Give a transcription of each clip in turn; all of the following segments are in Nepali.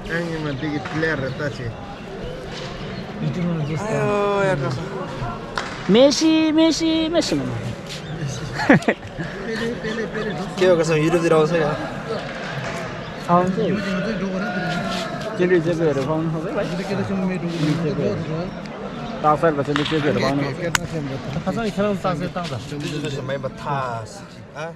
anh mà đi player रहता है 메시 메시 메시 क्या होगा सब यूरोप दिलाओ से 아, 네. 제일 제대로 방금 하고 봐. 다살 같은 데 제대로 방금 하고. 가상이 캐나다 다살 땅다. जो मैं बता हाँ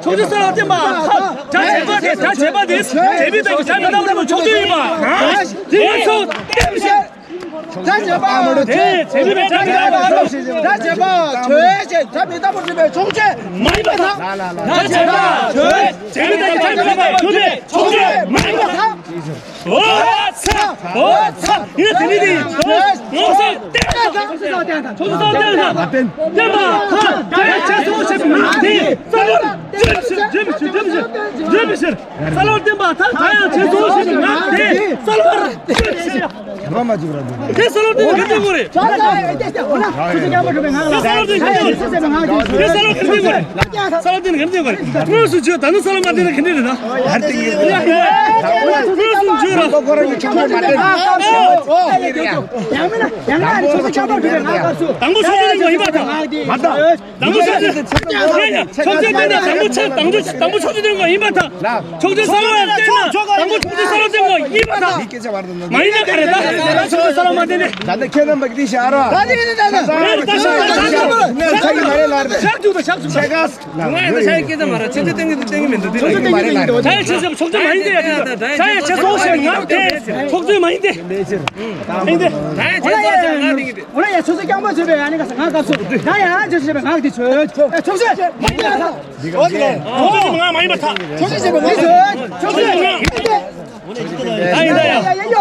총재 싸울 때만 자 제발 제비도 잘 나오면 총재이 봐. 대서 자 제발 제비도 잘 나오면 자 제발 최제 잡니다 보시면 총재 많이 받아. 자 제발 제비도 잘 나오면 총재 많이 받아. 오차 이거 들리디 오차 때려 총재 싸울 때만 때만 자 제소시 네 제비스 살올 때만 다야 제소시 네 살올 그만 맞지 그러는데 대 살올 때는 근데 거래 솔직히 한번 좀 해. 살올 때는 근데 거래 그래서 저 다른 사람한테는 근데다 그래서 저라 당구 쳐주는 거 이봐다 맞다. 당구 쳐주는 당구 쳐주는 거 이봐다 총재 사람 때나 당구 총재 사람 된거 이봐다 많이 나가래다 총재 사람한테는 나도 캐는 막 디시 알아. 자기 말에 나를. 샥주다 샥주 제가 중앙에서 샤이 깨자 말아. 진짜 땡기면 돼. 자야 진짜 총재 많이 돼야 된다 자야 제 소식은 나한테 총재 많이 돼 아닌데 나의 제소하시면 나딩이 돼. 오늘 소식 한번 집에 아니 가서 가깝소. 나야 저 집에 가기 저 총재 많이 가서. 어디래? 총재 많이 맡아 총재 집에 가서. 총재. 아니다야 야야야.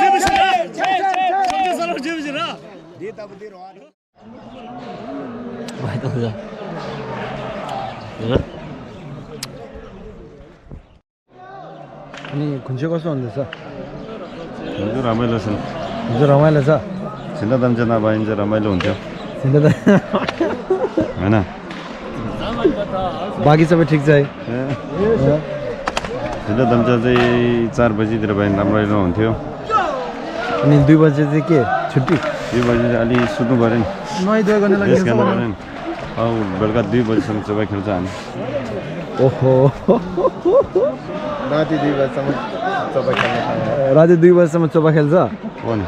총재 사람 재밌으라 अनि कुन चाहिँ कस्तो हुँदैछ हजुर रमाइलो छ हजुर रमाइलो छ छिन्दा दाम्चा नभइन्छ रमाइलो हुन्थ्यो सिन्दा त होइन बाँकी सबै ठिक छ है छिन्दा दाम्चा चाहिँ 4 बजीतिर भयो भने रमाइलो हुन्थ्यो अनि 2 बजे चाहिँ के छुट्टी 2 बजी चाहिँ अलि सुत्नु पऱ्यो नि नुहाइधुवाइ गर्ने लागि रेस्ट गर्नु पऱ्यो नि अब बेलुका 2 बजीसम्म चोबा खेल्छ हामी ओहो राति 2 बजीसम्म चोबा खेल्न थाल्छ राति 2 बजीसम्म चोबा खेल्छ हो नि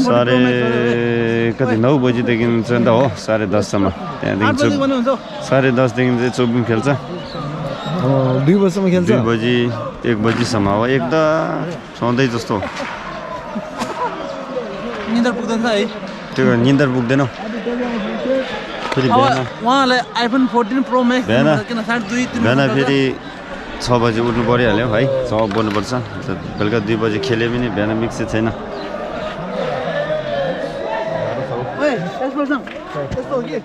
साढे कति 9 बजीदेखि चाहिँ त हो 10:30 सम्म त्यहाँदेखि 10:30 देखि चाहिँ चोबिङ खेल्छ 2 बजीसम्म खेल्छ 2 बजी 1 बजीसम्म हो एक त सधैँ जस्तो निन्द्रा पुग्दैन है त्यो निन्दर पुग्दैन फेरि बिहान उहाँलाई आइफोन 14 प्रो म्याक्स बिहान किन 2:30 बिहान फेरि 6 बजी उठ्नु परिहाल्यो है 6 बज्नुपर्छ बेलुका 2 बजी खेल्यो भने बिहान मिक्सै छैन ओए यस्तो हो कि